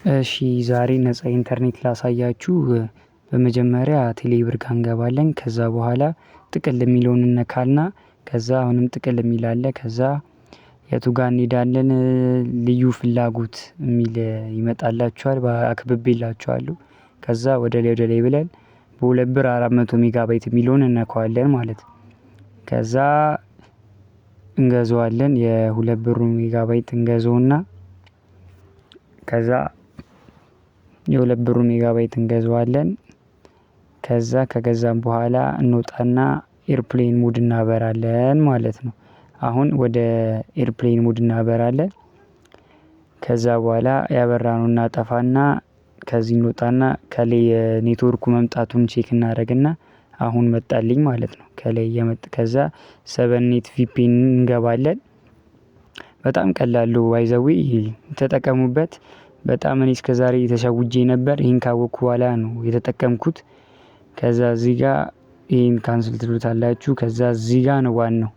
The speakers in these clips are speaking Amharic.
እሺ ዛሬ ነፃ ኢንተርኔት ላሳያችሁ። በመጀመሪያ ቴሌብር ጋር እንገባለን። ከዛ በኋላ ጥቅል የሚለውን እነካና ከዛ አሁንም ጥቅል የሚል አለ። ከዛ የቱ ጋር እንሄዳለን? ልዩ ፍላጎት የሚል ይመጣላችኋል። አክብቤላችኋለሁ። ከዛ ወደ ላይ ወደ ላይ ብለን በ2 ብር 400 ሜጋባይት የሚለውን እነካዋለን ማለት ነው። ከዛ እንገዛዋለን፣ የ2 ብሩ ሜጋባይት እንገዛውና ከዛ የ2 ብሩ ሜጋባይት እንገዛዋለን። ከዛ ከገዛም በኋላ እንወጣና airplane mode እናበራለን ማለት ነው። አሁን ወደ airplane mode እናበራለን። ከዛ በኋላ ያበራነው እናጠፋና ከዚህ እንወጣና ከላይ የኔትወርኩ መምጣቱን check እናደርግና አሁን መጣልኝ ማለት ነው። ከላይ እየመጣ ከዛ 7net VPN እንገባለን። በጣም ቀላሉ by the way፣ ተጠቀሙበት። በጣም እኔ እስከዛሬ ተሸውጄ ነበር። ይሄን ካወቅኩ በኋላ ነው የተጠቀምኩት። ከዛ እዚህ ጋር ይሄን cancel ትሉታላችሁ። ከዛ እዚህ ጋር ነው ዋናው፣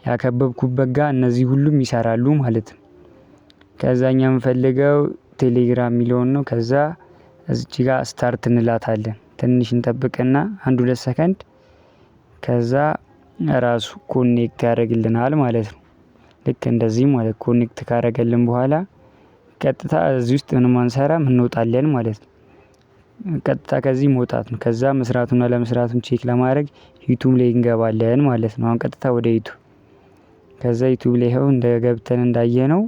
ያከበብኩበት ጋር እነዚህ ሁሉም ይሰራሉ ማለት ነው። ከዛ እኛ የምንፈልገው ቴሌግራም የሚለውን ነው። ከዛ እዚች ጋር start እንላታለን። ትንሽ እንጠብቅና አንድ ሁለት ሰከንድ፣ ከዛ ራሱ connect ያደርግልናል ማለት ነው። ልክ እንደዚህ ማለት connect ካደረገልን በኋላ ቀጥታ እዚህ ውስጥ ምንም አንሰራም፣ እንወጣለን ማለት ነው። ቀጥታ ከዚህ መውጣት ነው። ከዛ መስራቱን አለመስራቱን check ለማድረግ YouTube ላይ እንገባለን ማለት ነው። አሁን ቀጥታ ወደ YouTube። ከዛ YouTube ላይ ይኸው እንደ ገብተን እንዳየነው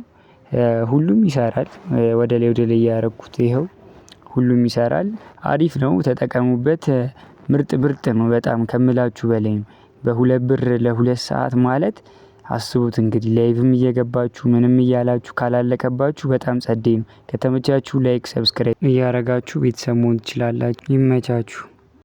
ሁሉም ይሰራል። ወደ ላይ ወደ ላይ እያረኩት ይኸው ሁሉም ይሰራል። አሪፍ ነው፣ ተጠቀሙበት። ምርጥ ምርጥ ነው፣ በጣም ከምላችሁ በላይ ነው። በ2 ብር ለ2 ሰዓት ማለት አስቡት እንግዲህ፣ live ም እየገባችሁ ምንም እያላችሁ ካላለቀባችሁ በጣም ጸዴ ነው። ከተመቻችሁ like፣ subscribe እያረጋችሁ ቤተሰብ መሆን ትችላላችሁ። ይመቻችሁ።